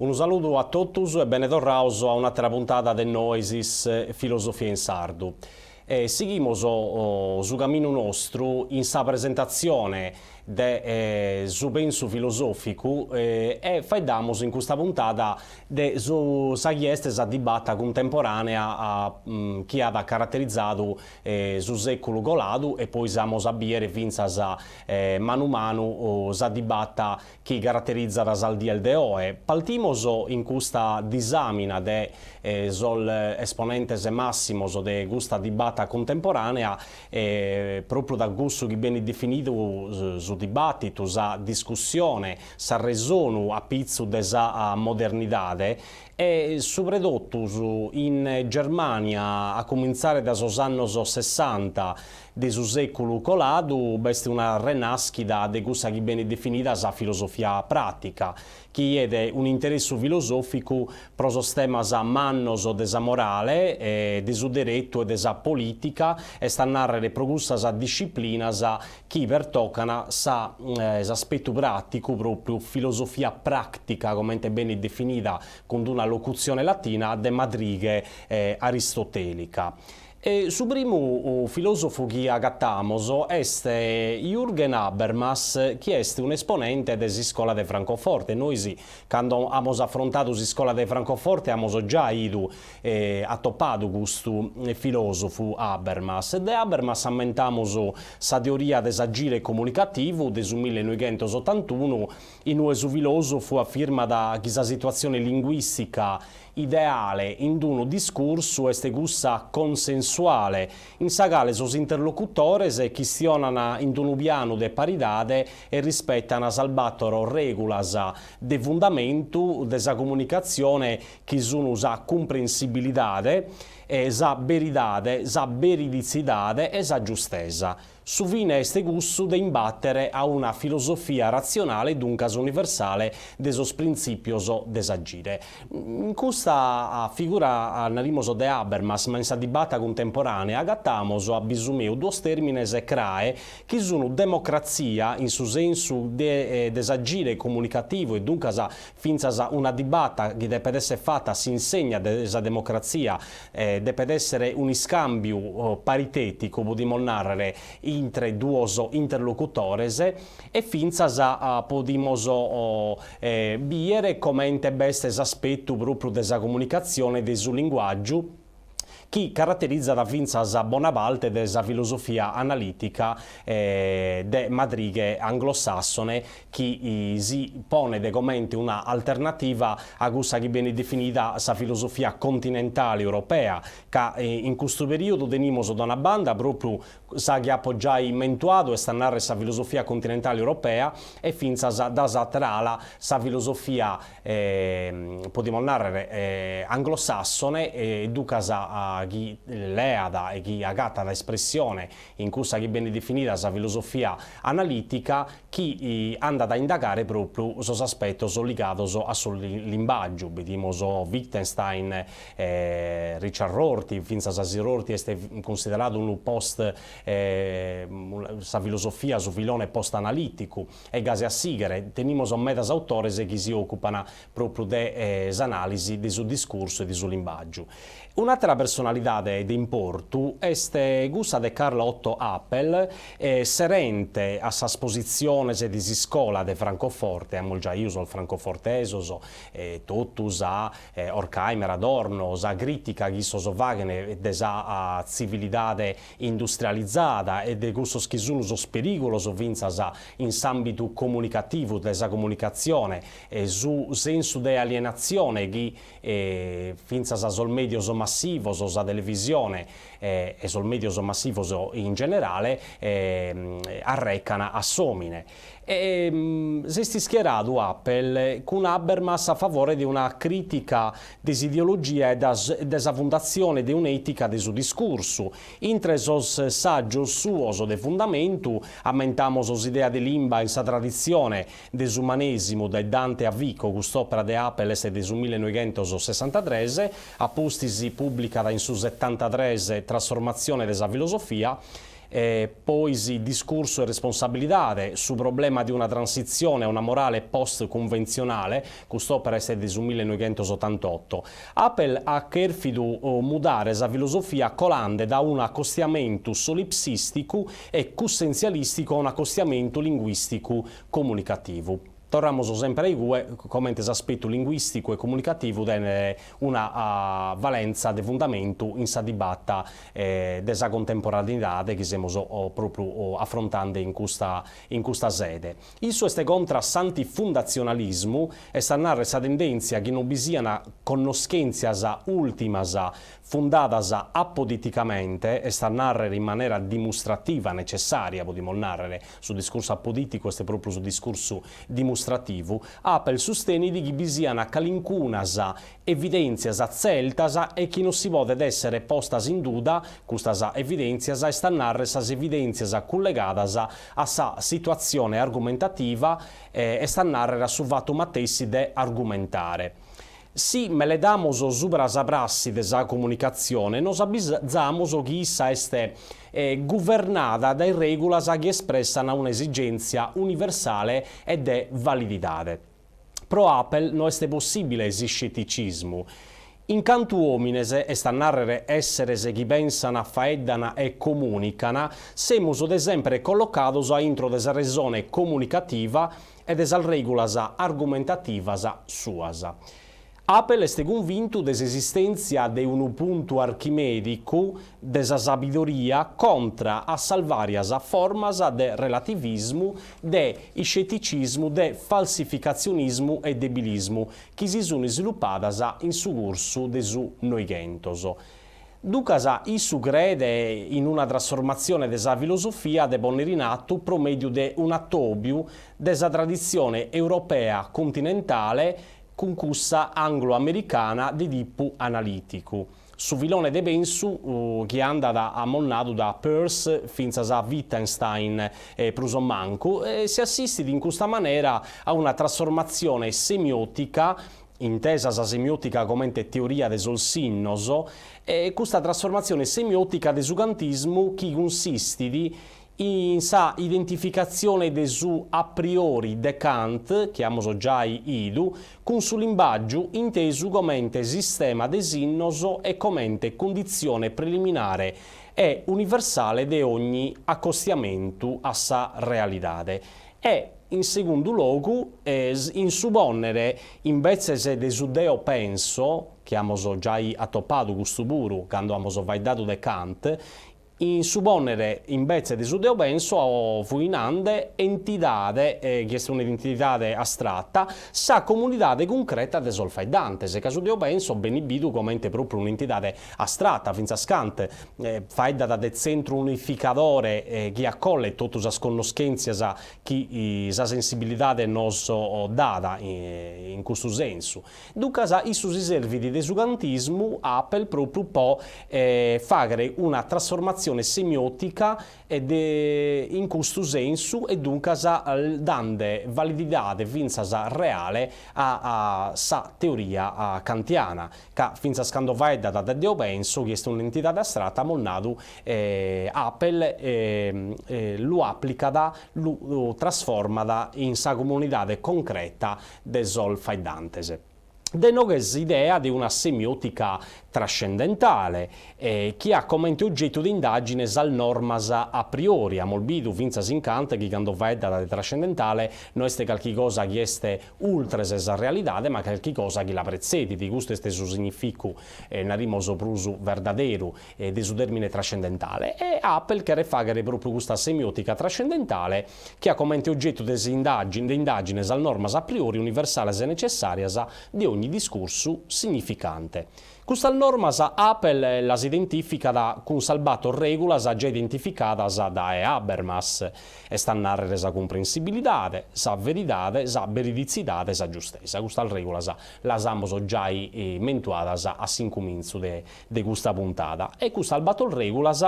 Unu saludu a totus e bene torrados a un'àtera puntada de Noesis Filosofia in Sardu. Sighimos su caminu nostru in sa presentatzione de su pensu filosòficu e faeddamos in custa puntada de su sa chi est sa dibata cuntemporànea chi at caraterizadu su sèculu coladu e pois amos a bìere fintzas manu manu sa dibata chi caraterizat sas dies de oe. Partimos in custa disàmina de sos esponentes màssimos de custa dibata cuntemporànea pròpriu da cussu chi benit definidu su dibàtitu, sa discussione, s'arresonu a pitzu de sa modernidade e subredotus in Germània a cumintzare da sos annos sessanta De su sèculu coladu b'est una renàschida de cussa chi benit definida sa filosofia pràtica, chi 'iet un'interessu filosòficu pro sos temas mannos de sa morale, de su deretu e de sa polìtica, est a nàrrere pro cussas disciplinas chi pertocan sa s'aspetu pràticu, pròpriu filosofia pràctica comente benit definida cun una locutzione latina de madrighe aristotèlica. E su primu filòsofu chi agatamos est Jürgen Habermas, chi est un'esponente de s'iscola de Francoforte. Nois cando amos afrontadu s'iscola de Francoforte amos giai 'idu atopadu custu filòsofu Habermas. De Habermas ammentamos sa teoria de s'agire comunicativu de su millenoighentos-otantunu, in ue su filòsofu afirmat chi sa situatzione linguìstica Ideale in unu discursu est cussa consensuale, in sa cale sos interlocutores chistionan in unu pianu de paridade e rispetan sas bàtoro règulas de fundamentu de sa comunicatzione chi sun sa cumprensibilidade, sa beridade, sa beriditzidade e sa giustesa. Su fine est cussu de imbàtere a una filosofia ratzionale e duncas universale de sos printzìpios de s'agire. In custa figura, narimos, de Habermas, ma in sa dibata cuntemporànea, agatamos, a bisu meu, duos tèrmines crae chi sun democratzia, in su sensu de de s'agire comunicativu e duncas fintzas una dibata chi depet èssere fata a s'insegna de sa democratzia, Depet èssere un'iscàmbiu paritèticu, podimus nàrrere, intre duos interlocutores e fintzas podimus bìere comente b'est s'aspetu pròpriu de sa comunicatzione de su linguàgiu chi caraterizat fintzas bona parte de sa filosofia analìtica de madrighe anglosassone chi si ponet comente una alternativa a cussa chi benit definida sa filosofia continentale europea, ca in custu perìodu tenimus da una banda pròpriu sa chi apo giai mentuadu, est a nàrrere sa filosofia continentale europea, e fintzas da s'àtera ala sa filosofia, podimus nàrrere, anglosassone, e duncas chi leat e chi agatat espressione in cussa chi benit definida sa filosofia analìtica, chi andat a indagare pròpriu sos aspetos ligados a su limbàgiu, bidimus Wittgenstein, Richard Rorty, fintzas si Rorty est cunsideradu unu post sa filosofia, su filone post-analìticu, e gasi a sìghere, tenimus medas autores chi si òcupan pròpriu de s'anàlisi de su discursu e de su limbàgiu. Un'àtera personalidade de importu est cussa de Karl Otto Apel, serente a sas positziones de s'iscola de Francoforte, amus giai 'iu sos francofortesos, totus a Horkheimer, Adorno, sa crìtica chi issos faghen de sa tzivilidade industrializada e de cussos chi sun sos perìgulos fintzas in s'àmbitu comunicativu de sa comunicatzione e su sensu de alienatzione chi e fintzas sos mèdios massivos, sa televisione e sos mèdios massivos in generale, arrecan a s'òmine. E s'est ischieradu Apel cun Habermas a favore de una crìtica de s'ideologia e de sa fundatzione de un'ètica de su discursu. Intre sos sàgios suos de fundamentu ammentamos s'idea de limba in sa traditzione De s'umanèsimu dae Dante a Vico, cust'òpera de Apel est de su millenoighentos-sessantatres, a pustis pùblicat in su setantatres Trasformatzione de sa filosofia. E pois discursu e responsabilidade, su problema de una transitzione a una morale post-cunventzionale, cust'òpera est de su millenoighentosotantoto. Apel at chèrfidu mudare sa filosofia colande da un'acostiamentu solipsìsticu e cussentzialìsticu a un'acostiamentu linguìsticu comunicativu. Torramus semper a igue comente s'aspetu linguìsticu e comunicativu tenet una valentza de fundamentu in sa dibata de sa contemporaneidade chi semus pròpriu afrontande in custa in custa sede. Issu est contra s'antifundatzionalismu, est a nàrrere sa tendèntzia chi non bi siant connoschèntzias ùltimas fundadas apoditicamente, est a nàrrere in manera dimustrativa necessària, podimus nàrrere, su discursu apodìticu est pròpriu su discursu dimustrativu, Apel sustenit chi bi siant calincunas evidèntzias tzeltas e chi non si podet èssere postas in duda, custas evidèntzias, est a nàrrere sas evidèntzias cullegadas a sa situatzione argumentativa, est a nàrrere a su fatu matessi de argumentare. Si meledamus subra sa prassi de sa comunicatzione, nos abizamus chi issa est guvernada dae règulas chi espressan un'esigèntzia universale e de valididade. Pro Apel no est possìbile s'isceticismu. In cantu òmines, est a nàrrere èsseres chi pensan, faeddan e comùnican, semus de semper collocados a intro de sa resone comunicativa e de sas règulas argumentativas suas. Apel est cunvintu de s'esistèntzia de unu puntu archimèdicu de sa sabidoria contra a sas vàrias formas de relativismu, de isceticismu, de falsificatzionismu e debilismu chi si sunt isvilupadas in su cursu de su Noighentos. Duncas issu creet in una trasformatzione de sa filosofia de pònnere in atu pro mèdiu de un'atòbiu de sa traditzione europea continentale cun cussa anglo-americana de tipu analìticu. Su filone de pensu chi andat ammonadu da Peirce fintzas a Wittgenstein prus o mancu, si assistit in custa manera a una trasformatzione semiòtica intesa sa semiòtica comente teoria de sos sinnos, e custa trasformatzione semiòtica de su kantismu chi cunsistit in sa identificatzione de su a priori de Kant, chi amus giai 'idu, cun su limbàgiu intesu comente sistema de sinnos e comente cunditzione preliminare e universale de ogni acostiamentu a sa realidade e, in segundu logu, in su pònnere, imbetzes de su deo penso, chi amus giai atopadu custu puru cando amus faeddadu de Kant, in su pònnere imbetze de su deo penso fui nande entidade, chi est un'entidade astrata, sa comunidade cuncreta de sos faeddantes, ca su deo penso benit bidu comente pròpriu un'entidade astrata, fintzas Kant faeddat de tzentru unificadore chi acollet totu sas connoschèntzias chi sa sensibilidade nos dat in custu sensu. Duncas issu si servit de su kantismu Apel pròpriu po fàghere una trasformatzione semiòtica de in custu sensu e duncas dande valididade fintzas reale a sa teoria kantiana, ca fintzas cando faeddat de deo penso chi est un'entidade astrata amus nadu Apel lu àplicat, lu trasformat in sa comunidade concreta de sos faeddantes. De inoghe s'idea de una semiòtica trascendentale, chi at comente ogetu de indàgine sas normas a priori. Amus bidu fintzas in Kant chi cando faeddat de trascendentale no est calchi cosa chi est ultres sa realidade ma calchi cosa chi la pretzedit, custu est su significu, narimus, prus verdaderu de su tèrmine trascendentale. E Apel cheret fàghere pròpriu custa semiòtica trascendentale chi at comente ogetu de de indàgine sas normas a priori universales e necessàrias de ogni discursu significante. Custas normas Apel las identìficat cun sas bator règulas giai identificadas dae Habermas, est a nàrrere sa cumprensibilidade, sa veridade, sa beriditzidade e sa giustesa. Custas règulas las amus giai mentuadas a s'incumintzu de de custa puntada e custas bator règulas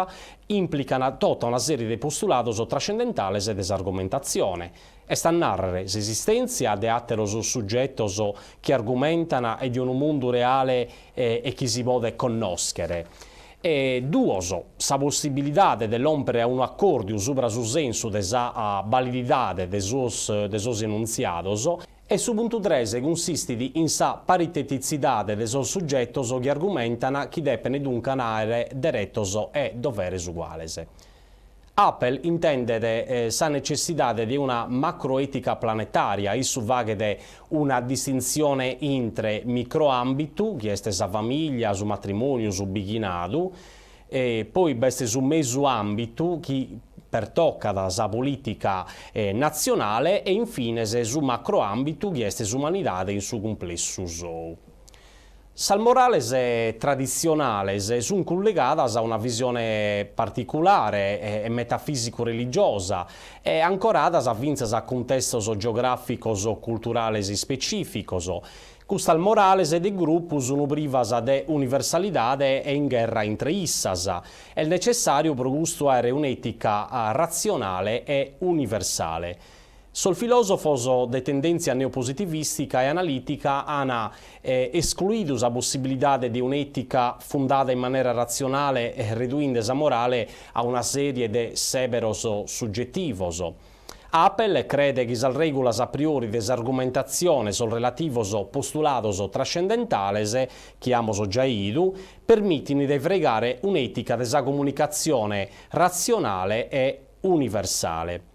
ìmplican tota una sèrie de postulados trascendentales de s'argumentatzione, est a nàrrere s'esistèntzia de àteros sugetos chi argumentan e de unu mundu reale e chi si podet connòschere. E duos, sa possibilidade de lòmpere a unu acòrdiu subra su sensu de sa balididade de sos de sos enuntziados. E su puntu tres cunsistit in sa paritetitzidade de sos sugetos chi argumentan chi depent duncas àere deretos e doveres uguales. Apel intendet sa netzessidade de una macroètica planetària, issu faghet una distintzione intre microàmbitu, chi est sa famìllia, su matrimòniu, su bighinadu, e poi b'est su mesuàmbitu, chi pertocat sa polìtica natzionale, e infines su macroàmbitu, chi est s'umanidade in su cumplessu sou. Sas morales traditzionales sunt cullegadas a una visione particulare e metafìsicu-religiosa e ancoradas fintzas a cuntestos geogràficos culturales ispecìficos. Custas morales de grupu sunt privas de universalidade e in gherra intre issas. Est netzessàriu pro custu àere un'ètica ratzionale e universale. Sos filòsofos de tendèntzia neopositivìstica e analìtica an escluidu sa possibilidade de un'ètica fundada in manera ratzionale reduinde sa morale a una sèrie de sèberos sugetivos. Apel creet chi sas règulas a priori de s'argumentatzione sos relativos postulados trascendentales, chi amus giai 'idu, permitin de fraigare un'ètica de sa comunicatzione ratzionale e universale.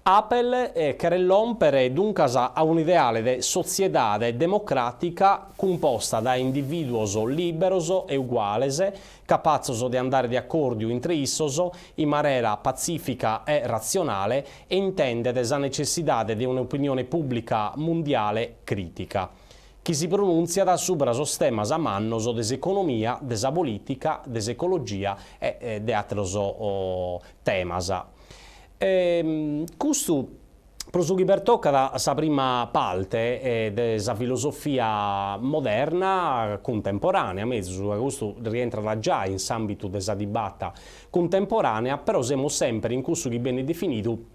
Apel cheret lòmpere duncas a un'ideale de sotziedade democràtica cumposta dae indivìduos lìberos e uguales, capatzos de andare de acòrdiu intre issos in manera patzìfica e ratzionale e intendet sa netzessidade de un'opinione pùblica mundiale crìtica, chi si pronùntziat subra sos temas mannos de s'economia, de sa polìtica, de s'ecologia e de àteros temas. Custu pro su chi pertocat sa prima parte de sa filosofia moderna cuntemporanea, mezus, ca custu rientrat giai in s'ambitu de sa dibata cuntemporanea, però semus semper in cussu chi benit definidu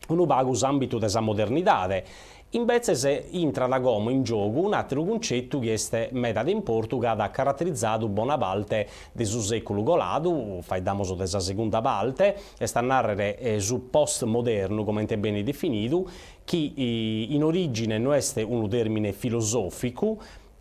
unu pagu s'ambitu de sa modernidade Imbetzes intrat como in giogu un'àteru cuntzetu chi est meda de importu ca at caraterizadu bona parte de su sèculu coladu, faeddamus de sa segunda parte, est a nàrrere su postmodernu comente benit definidu, chi in orìgine no est unu tèrmine filosòficu,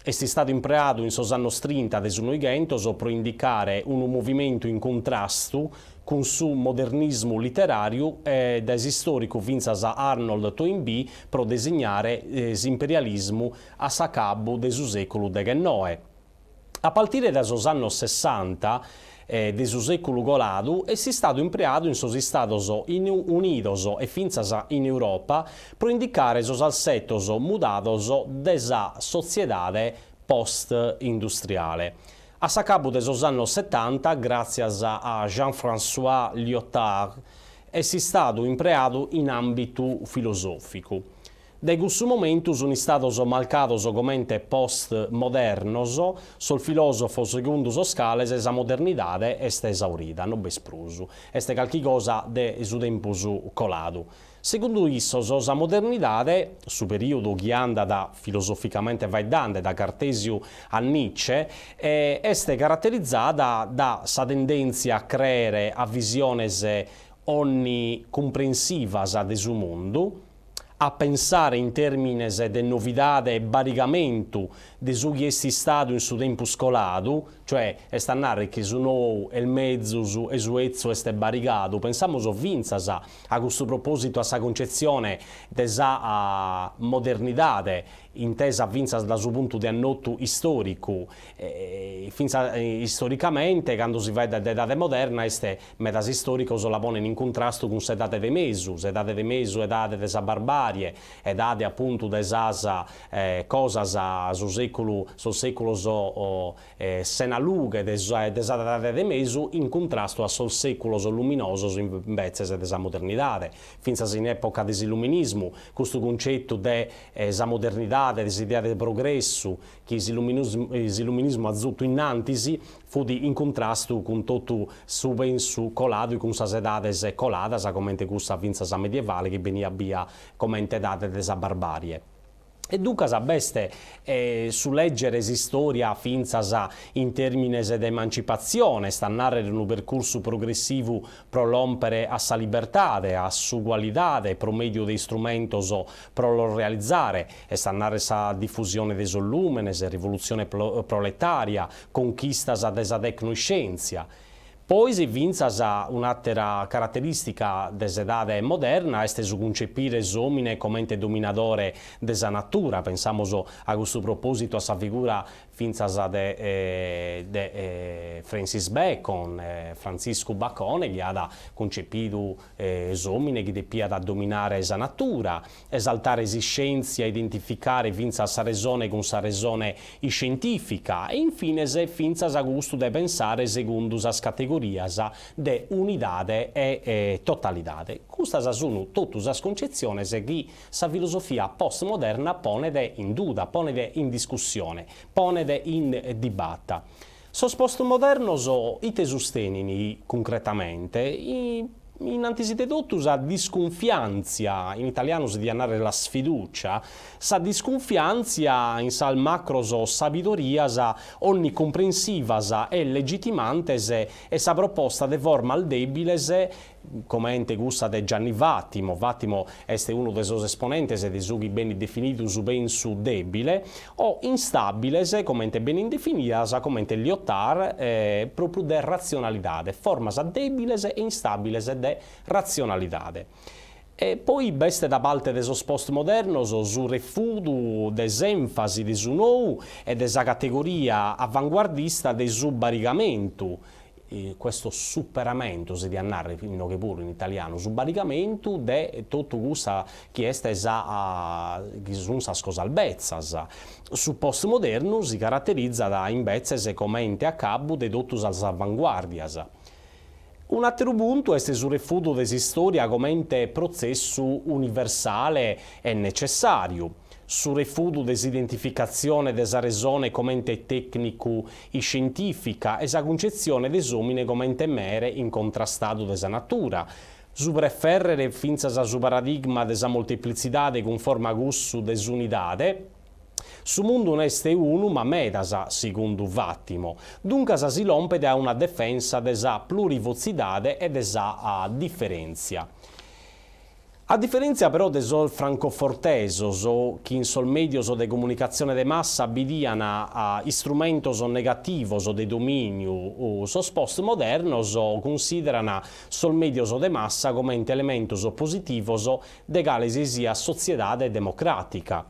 Est istadu impreadu in sos annos trinta de su Noighentos pro indicare unu movimentu in cuntrastu cun su modernismu literàriu e dae s'istòricu fintzas Arnold Toynbee pro designare s'imperialismu a s'acabu de su sèculu deghennoe. A partire dae sos annos sessanta de su sèculu coladu est istadu impreadu in sos Istados Unidos e fintzas in Europa pro indicare sos assetos mudados de sa sotziedade post-industriale. A s'acabu de sos annos setanta, gràtzias a Jean-François Lyotard, est istadu impreadu in àmbitu filosòficu. Dae cussu momentu sunt istados marcados comente post-modernos sos filòsofos segundu sos cales sa modernidade est esaurida, no b'est prus, est carchi cosa de su tempus coladu. Segundu issos sa modernidade, su perìodu chi andat filosoficamente faeddande da Cartèsiu a Nietzsche, est caraterizada da sa tendèntzia a crèere a visiones onnicumprensivas de su mundu, a pensare in tèrmines de novidade e barigamentu de su chi est istadu in su tempus coladu, cioè est a nàrrere chi su nou est mezus e su 'etzu est barigadu, pensamus fintzas a custu propòsitu a sa cuncetzione de sa modernidade intesa fintzas da su puntu de annotu istòricu, fintzas istoricamente cando si faeddat de edade moderna est Medas istòricos la ponen in cuntrastu cun s'Edade de Mesu, s'Edade de Mesu edade de sa barbàrie, edade apuntu de sas cosas, su sèculu, sos sèculos sena lughe de sa de s'Edade de Mesu in cuntrastu a sos sèculos luminosos imbetzes de sa modernidade. Fintzas in època de s'Illuminismu custu cuntzetu de sa modernidade, de s'idea de progressu chi s'Illuminismu at zutu innantis, fut in cuntrastu cun totu su pensu coladu e cun sas edades coladas, comente cussa fintzas medievale chi beniat bia comente edade de sa barbàrie. E duncas b'est su lègere s'istòria fintzas in tèrmines de emancipatzione, est a nàrrere unu percursu progressivu pro lòmpere a sa libertade, a s'ugualidade pro mèdiu de istrumentos pro los realizare, est a nàrrere sa difusione de sos lùmenes, rivolutzione proletària, conchistas de sa tecnoiscièntzia. Pois fintzas un'àtera caraterìstica de s'edade moderna est su cuncepire s'òmine comente dominadore de sa natura, pensamus a custu propòsitu a sa figura fintzas de de Francis Bacon, Frantziscu Bacone, chi at cuncepidu s'òmine chi depiat dominare sa natura, esaltare s'iscièntzia, identificare fintzas sa resone cun sa resone iscientìfica e in fines fintzas custu de pensare segundu sas categorias de unidade e totalidade. Custas sun totu sas concetziones chi sa filosofia postmoderna ponet in duda, ponet in discussione, ponet in dibata. Sos postmodernos ite sustenin cuncretamente? In antis de totu sa discunfiàntzia, in italianu si diat nàrrere la sfiducia, sa discunfiàntzia in sas macros sabidorias onnicumprensivas e legitimantes e sa proposta de formas dèbiles comente cussa de Gianni Vattimo, Vattimo est unu de sos esponentes de su chi benit definidu su pensu dèbile, o instàbiles, comente benint definidas, comente Lyotard, pròpriu de ratzionalidade, formas dèbiles e instàbiles de ratzionalidade. E poi b'est da parte de sos postmodernos su refudu de s'ènfasi de su nou e de sa categoria avanguardista de su barigamentu, questo superamento, si diat narrer inoghe puru in italianu, su barigamentu de totu cussa chi est sa chi sun sas cosas betzas. Su postmodernu si caraterizat imbetzes comente acabu de totu sas avanguardias. Un'ateru puntu est su refudu de s'istoria comente protzessu universale e necessariu. Su refudu de s'identificatzione de sa resone comente tècnicu iscientìfica e sa cuncetzione de s'òmine comente mere incontrastadu de sa natura, su prefèrrere fintzas su paradigma de sa molteplitzidade cunforma a cussu de s'unidade, su mundu no est unu ma medas, segundu Vattimo. Duncas si lompet a una defensa de sa plurivotzidade e de sa diferèntzia. A diferèntzia però de sos francofortesos, chi in sos mèdios de comunicatzione de massa bidian istrumentos negativos de domìniu, sos postmodernos cunsìderan sos mèdios de massa comente elementos positivos de cale si siat sotziedade democràtica.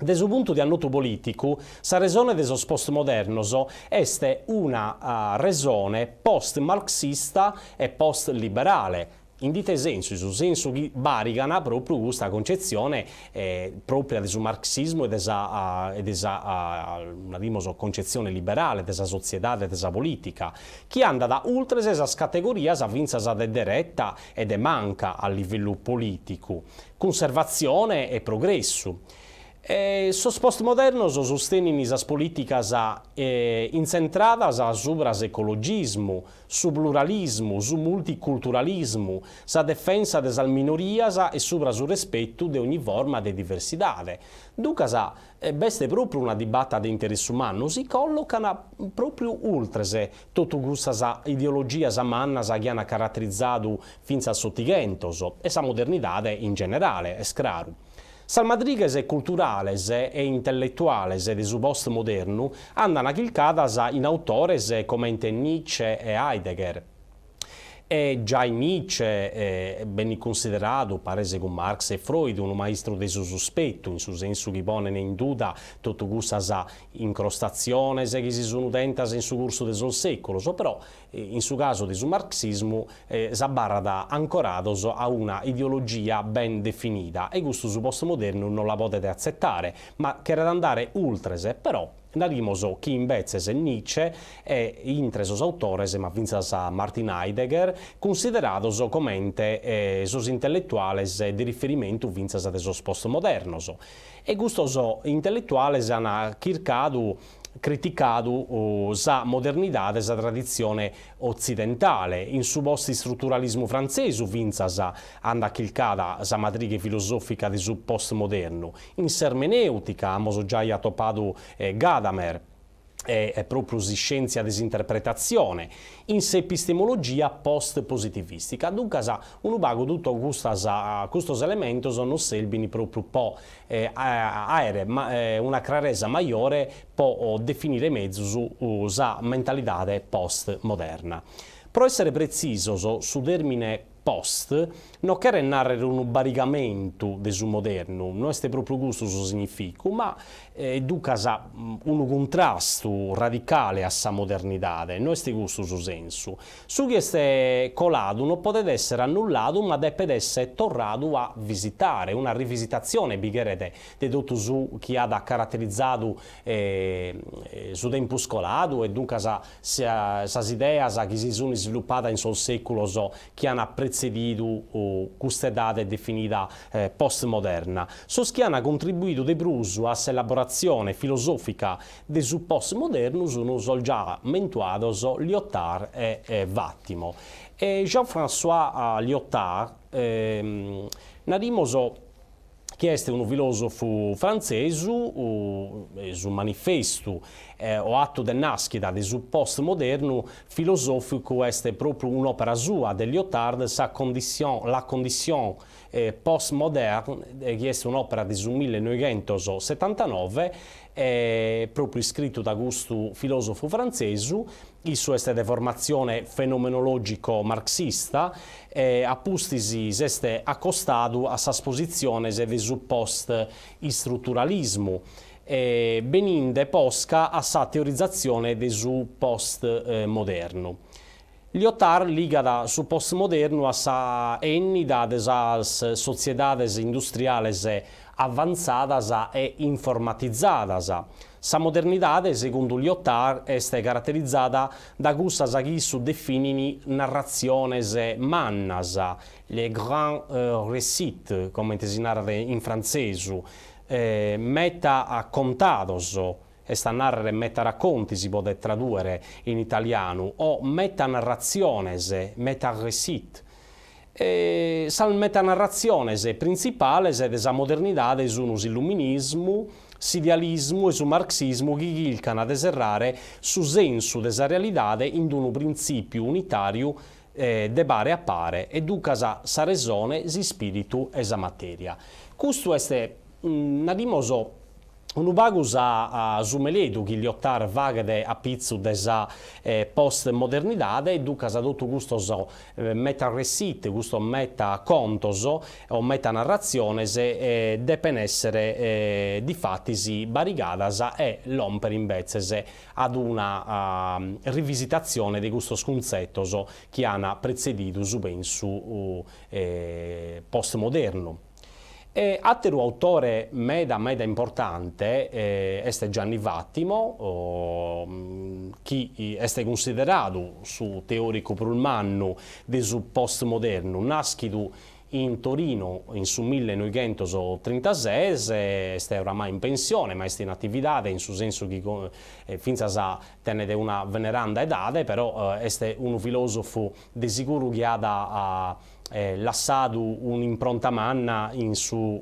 De su puntu de annotu polìticu, sa resone de sos postmodernos est una resone post-marxista e post-liberale, In ite sensu? In su sensu chi barigan propriu custa concetzione propria de su marxismu e de sa e de sa narimus concetzione liberale de sa sotziedade e de sa politica, chi andat ultres sas categorias fintzas de dereta e de manca a livellu politicu, cunservatzione e progressu. Sos postmodernos sustenin sas polìticas intzentradas subra s'ecologismu, su pluralismu, su multiculturalismu, sa defensa de sas minorias e subra su respetu de ogni forma de diversidade. Duncas b'est pròpriu una dibata de interessu mannu, si còllocan pròpriu ultres totu cussas ideologias mannas chi an caraterizadu fintzas s'Otighentos e sa modernidade in generale, est craru. Sas madrighes culturales e intelletuales de su postmodernu andan chircadas in autores comente Nietzsche e Heidegger. E giai Nietzsche benit cunsideradu, paris cun Marx e Freud, unu maistru de su suspetu, in su sensu chi ponen in duda totu cussas incrostatziones chi si sun tentas in su cursu de sos sèculos, però In su casu de su marxismu s'abarrat ancorados a una ideologia ben definida e custu su postmodernu non la podet atzetare, ma cheret andare ultres, però narimos chi imbetzes Nietzsche e intre sos autores, ma fintzas Martin Heidegger, cunsiderados comente sos intelletuales de riferimentu fintzas de sos postmodernos. E custos intelletuales an chircadu. criticadu sa modernidade, sa traditzione otzidentale. In su post-istruturalismu frantzesu fintzas andat chircada sa madrighe filosòfica de su postmodernu. In s'ermenèutica amus giai atopadu Gadamer e pròpriu s'iscièntzia de s'interpretatzione, in s'epistemologia post-positivistica. Duncas unu pagu totu custas custos elementos nos serbint pròpriu po àere una craresa majore po definire mezus sa mentalidade post-moderna. Pro èssere pretzisos, su tèrmine post no cheret nàrrere unu barigamentu de su modernu, no est pròpriu custu su significu, ma duncas unu cuntrastu radicale a sa modernidade, no est custu su sensu. Su chi est coladu no podet èssere annulladu ma depet èssere torradu a visitare, una rivisitatzione bi cheret de totu su chi at caraterizadu su tempus coladu e duncas sas ideas chi si sunt isvilupadas in sos sèculos chi ant pretzedidu custa edade definida postmoderna. Sos chi ant contribuidu de prus a s'elaboratzione filosòfica de su postmodernu sunt sos già mentuados Lyotard e Vattimo. E Jean-François Lyotard, narimus, chi est unu filòsofu frantzesu, su manifestu o atu de nàschida de su postmodernu filosòficu est pròpriu un'òpera sua de Lyotard, sa condition, La condition postmoderne, chi est un'òpera de su millenoighentos-setantanove, pròpriu iscritu da custu filòsofu frantzesu, Issu est de formatzione fenomenologico-marxista e a pustis s'est acostadu a sas positziones de su post-istruturalismu, beninde posca a sa teorizatzione de su post-modernu. Lyotard ligat su post-modernu a sa 'ennida de sas sotziedades industriales avantzadas e informatizadas. Sa modernidade, segundu Lyotard, est caraterizada da cussas chi issu definit narratziones mannas, les grands récits, comente si narat in frantzesu, meta-contados, est a nàrrere meta-racconti si podet tradùere in italianu, o meta-narratziones, meta-récits. Sas metanarratziones printzipales de sa modernidade sun s'illuminismu, s'idealismu e su marxismu chi chircan de serrare su sensu de sa realidade in unu printzìpiu unitàriu de pare a pare e duncas sa resone, s'ispìritu e sa matèria. Custu est, narimus, Unu pagu sa su meledu chi Lyotard faghet a pitzu de sa post-modernidade e duncas totu custos meta-récits, custos meta-contos o meta-narratziones depen èssere difatis barigadas e lòmpere imbetzes ad una rivisitatzione de custos cuntzetos chi an pretzedidu su pensu post-modernu. E àteru autore meda meda importante est Gianni Vattimo, chi est cunsideradu su teòricu prus mannu de su postmodernu, nàschidu in Torino in su millenoighentos-trintases, est oramai in pensione ma est in atividade in su sensu chi fintzas tenet una veneranda edade, però est unu filòsofu de siguru chi at lassadu un'impronta manna in su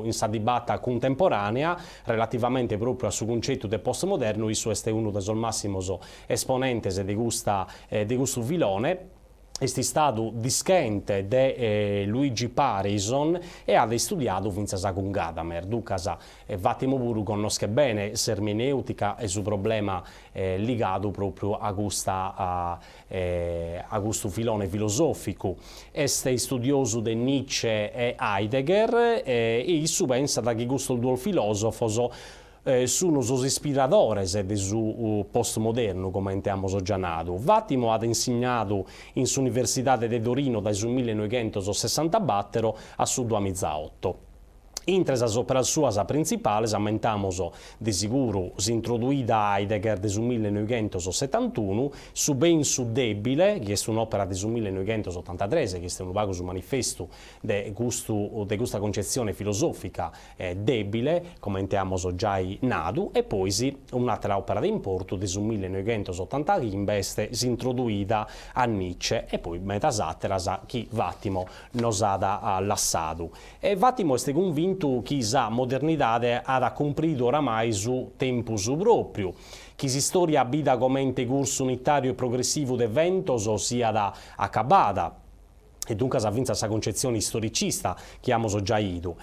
in sa dibata cuntemporànea relativamente pròpriu a su cuncetu de postmodernu, issu est unu de sos màssimos esponentes de custa de custu filone, est istadu dischente de Luigi Pareyson e at istudiadu fintzas cun Gadamer, duncas Vattimo puru connoschet bene s'ermenèutica e su problema ligadu pròpriu a custa a custu filone filosòficu. Est istudiosu de Nietzsche e Heidegger e issu pensat chi custos duos filòsofos sun sos ispiradores de su postmodernu, comente amus già nadu. Vattimo at insignadu in s'Universidade de Torino dae su millenoighentos sessantabattero a su duamizaotto. Intre sas òperas suas printzipales ammentamos de siguru s'introduida a Heidegger de su millenoighentos-setantunu, Su pensu dèbile, chi est un'òpera de su millenoighentos-otantatres, chi est unu pagu su manifestu de custu de custa concetzione filosòfica dèbile, comente amos giai nadu, e pois un'àtera òpera de importu de su millenoighentos-otantaghimbe est s'introduida a Nietzsche e poi medas àteras chi Vattimo nos at lassadu. E Vattimo est cunvintu chi sa modernidade at cumpridu oramai su tempus pròpriu, chi s'istòria bida comente cursu unitàriu e progressivu de eventos siat acabada, e duncas fintzas sa concetzione istoricista chi amus giai 'idu.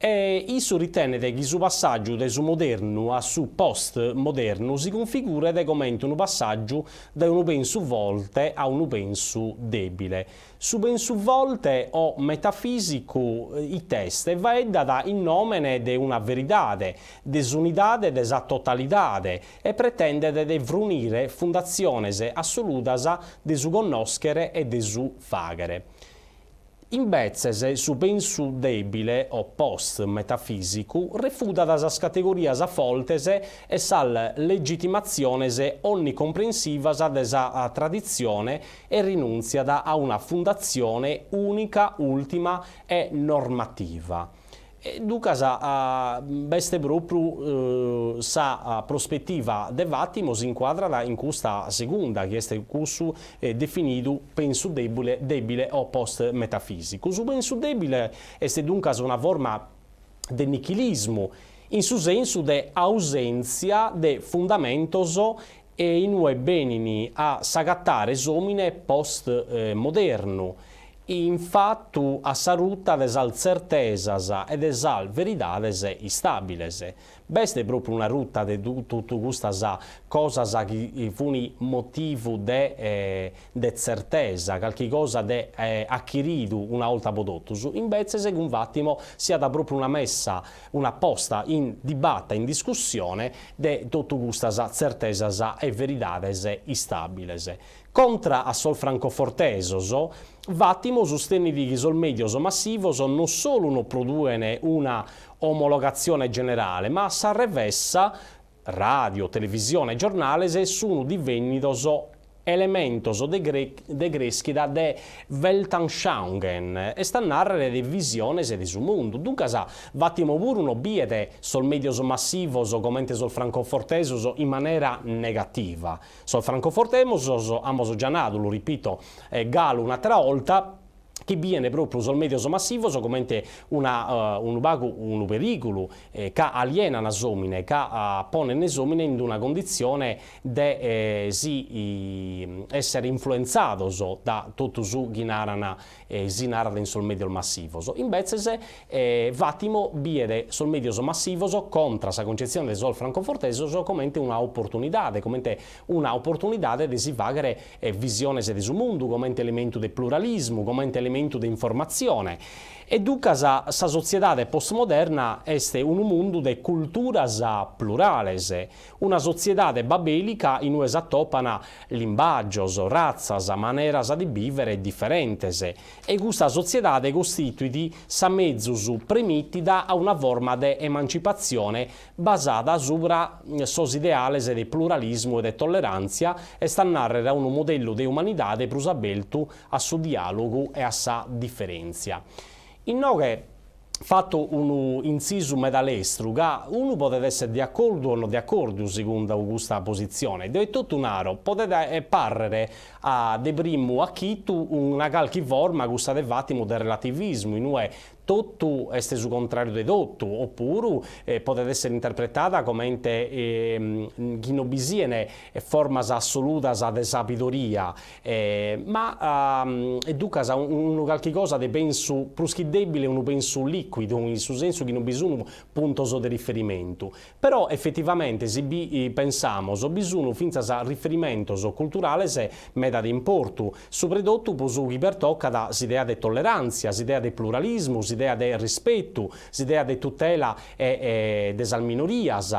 E issu ritenet chi su passàgiu de su modernu a su post-modernu si cunfiguret comente unu passàgiu dae unu pensu forte a unu pensu dèbile. Su pensu forte o metafìsicu it'est? Faeddat in nòmene de una veridade, de s'unidade de sa totalidade e pretendet de frunire fundatziones assoludas de su connòschere e de su fàghere. Imbetzes su pensu dèbile o post-metafìsicu refudat sas categorias fortes e sas legitimatziones onnicomprensivas de sa traditzione e rinùntziat a una fundatzione ùnica, ùltima e normativa. E duncas b'est pròpriu sa prospetiva de Vattimo s'incuadrat in custa segunda, chi est cussu definidu pensu dèbile dèbile o post-metafìsicu. Su pensu dèbile est duncas una forma de nichilismu, in su sensu de ausèntzia de fundamentos e in ue benin a s'agatare s'òmine post-modernu, in fatu a sa ruta de sas tzertesas e de sas veridades istàbiles. B'est pròpriu una ruta de totu custas cosas chi fun motivu de de tzertesa, calchi cosa de achiridu una 'olta po totus, imbetzes cun Vattimo si at pròpriu una messa, una posta in dibata, in discussione de totu custas tzertesas e veridades istàbiles. Contra a sos francofortesos, Vattimo sustenit chi sos mèdios massivos non solu no produen una omologatzione generale, ma a sa revessa, ràdio, televisione e giornales sun divènnidos elementos de de crèschida de Weltanschauungen, est a nàrrere de visiones de su mundu. Duncas, Vattimo puru no biet sos mèdios massivos comente sos francofortesos in manera negativa. Sos francofortesos, amus già nadu, lu ripito galu un'àtera 'olta, chi bien pròpriu sos mèdios massivos comente una unu pagu unu perìgulu, ca alienan s'òmine, ca ponen s'òmine in una conditzione de si èssere influentzados da totu su chi naran si narat in sos mèdios massivos. Imbetzes Vattimo biet sos mèdios massivos contra sa concetzione de sos francofortesos comente una oportunidade, comente una oportunidade de si fàghere visiones de su mundu, comente elementu de pluralismu, comente elementu de informatzione. E duncas sa sotziedade postmoderna est unu mundu de culturas plurales, Una sotziedade babèlica in ue s'atopan limbàgios, ratzas, maneras de bìvere diferentes. E custa sotziedade costituit sa mezus premitida a una forma de emancipatzione basada subra sos ideales de pluralismu e de tolleràntzia, est a nàrrere a unu modellu de umanidade prus abertu a su diàlogu e a sa diferèntzia. Inoghe Fato unu intzisu meda lestru, ca unu podet èssere de acordu o no de acordu segundu custa positzione. Deo etotu naro, podet pàrrere a de primu achitu una calchi forma cussa de Vattimo de relativismu, in ue totu est su contràriu de totu, opuru podet èssere interpretada comente chi no bi sien formas assoludas de sabidoria Ma e duncas unu calchi cosa de pensu prus chi debile unu pensu liquidu in su sensu chi non bi sun puntos de riferimentu. Però efetivamente si bi pensamos bi sun fintzas riferimentos culturales meda de importu, subredotu pro su chi pertocat s'idea de tollerantzia, s'idea de pluralismu, s'idea de rispetu, s'idea de tutela de sas minorias,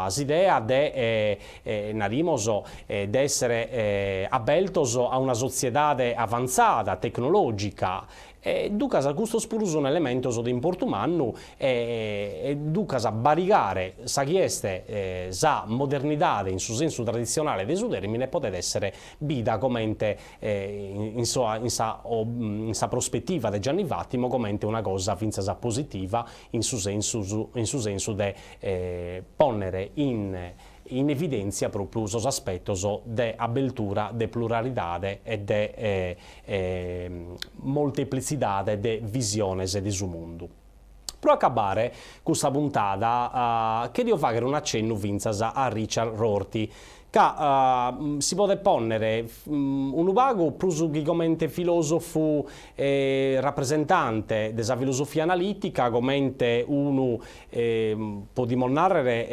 s'idea de narimos, de èssere abertos a una sotziedade avantzada, tecnològica. E ducas custos puru sun elementos de importu mannu e ducas barigare sa chi est sa modernidade in su sensu traditzionale de su tèrmine podet èssere bida comente in sa in sa prospetiva de Gianni Vattimo comente una cosa fintzas positiva in su sensu in su sensu de pònnere in in evidèntzia pròpriu sos aspetos de abeltura, de pluralidade e de molteplitzidade de visiones de su mundu. Pro acabare custa puntada cherio fàghere un'acennu fintzas a Richard Rorty, ca si podet pònnere unu pagu prus chi comente filòsofu rapresentante de sa filosofia analìtica, comente unu podimus nàrrere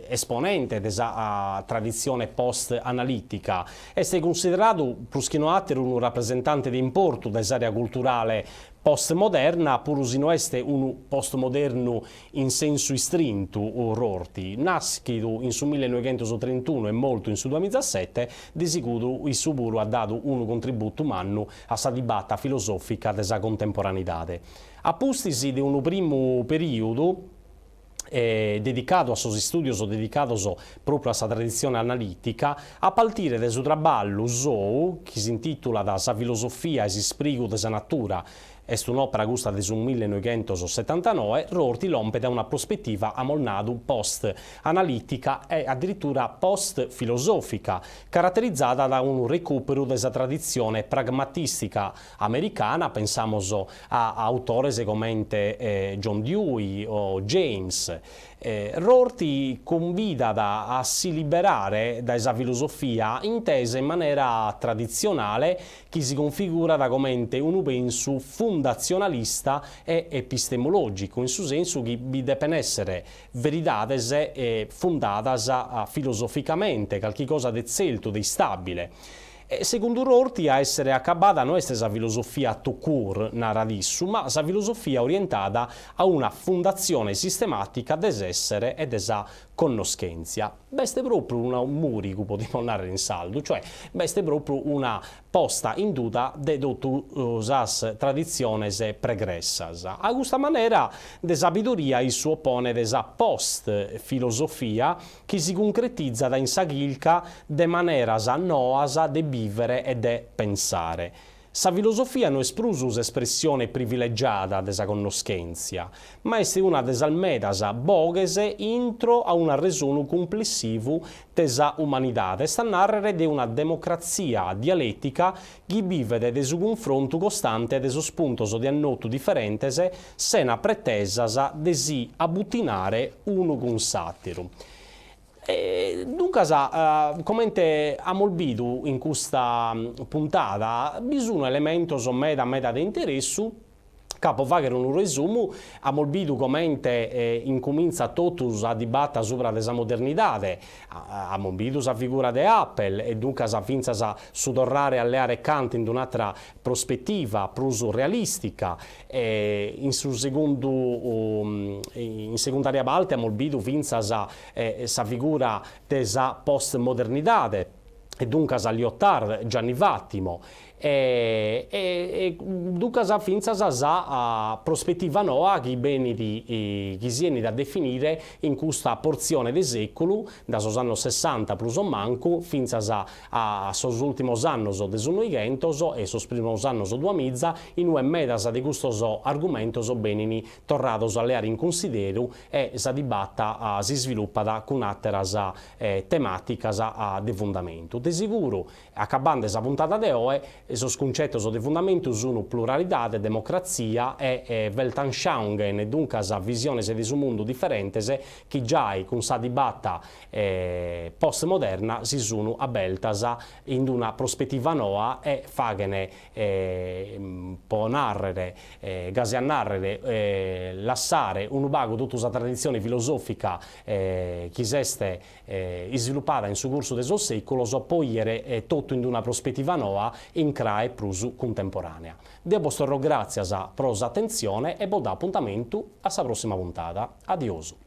esponente de sa traditzione post-analìtica. Est cunsideradu prus chi no àteru unu rapresentante de importu de s'àrea culturale postmoderna, puru si no est unu postmodernu in sensu istrintu, Rorty, nàschidu in su millenoighentostrintunu e mortu in su duamizasete, de siguru issu puru at dadu unu contributu mannu a sa dibata filosòfica de sa contemporaneidade. A pustis de unu primu perìudu dedicadu a sos istùdios dedicados pròpriu a sa traditzione analìtica, a partire de su traballu sou chi s'intìtulat Sa filosofia e s'isprigu de sa natura, est un'òpera custa de su millenoighentosetantanoe, Rorty lompet a una prospetiva, amus nadu, post-analìtica e adiritura post-filosòfica, caraterizada da unu recùperu de sa traditzione pragmatìstica americana, pensamus a autores comente John Dewey o James. Rorty cumbidat a si liberare dae sa filosofia intesa in manera traditzionale chi si configurat comente unu pensu fundatzionalista e epistemològicu, in su sensu chi bi depen èssere veridades fundadas filosoficamente, calchi cosa de tzertu, de istàbile. E segundu Rorty a èssere acabada no est sa filosofia tout court, narat issu, ma sa filosofia orientada a una fundatzione sistemàtica de s'èssere e de sa connoschèntzia. B'est pròpriu unu mùrigu, podimus nàrrere in sardu, cioè b'est pròpriu una posta in duda de totu sas traditziones pregressas. A custa manera de sabidoria issu oponet sa post-filosofia chi si cuncretizat in sa chirca de maneras noas de bìvere e de pensare. Sa filosofia no est prus s'espressione privilegiada de sa connoschèntzia, ma est una de sas medas boghes intro a un'arresonu cumplessivu de sa umanidade, est a nàrrere de una democratzia dialètica chi bivet de su cunfrontu costante de sos puntos de annotu diferentes sena pretesas de si abutinare unu cun s'àteru. E duncas, comente amus bidu in custa puntada, bi sun elementos meda meda de interessu ca po fàghere unu resumu amus bidu comente incumintzat totu sa dibata subra de sa modernidade, amus bidu sa figura de Apel e duncas fintzas su torrare a leare Kant in un'àtera prospetiva prus realìstica e in su segundu in segundària parte amus bidu fintzas sa figura de sa postmodernidade e duncas Lyotard, Gianni Vattimo E e duncas fintzas sa prospetiva noa chi benit chi si 'enit a definire in custa portzione de sèculu, dae sos annos sessanta prus o mancu, fintzas a sos ùltimos annos de su Noighentos e sos primos annos duamiza, in ue medas de custos argumentos benin torrados a leare in cunsideru e sa dibata s'isvilupat cun àteras temàticas de fundamentu. De siguru Acabande sa puntada de oe, sos cuncetos de fundamentu sun pluralidade, democratzia e Weltanschauungen, duncas visiones de su mundu diferentes chi giai cun sa dibata postmoderna si sun abeltas in una prospetiva noa e faghen, po nàrrere, gasi a nàrrere, lassare unu pagu totu sa traditzione filosòfica chi s'est isvilupada in su cursu de sos sèculos po 'ìere totu in una prospetiva noa in crae prus cuntemporànea. Deo bos torro gràtzias pro s'atentzione e bos dao apuntamentu a sa pròssima puntada. Adiosu.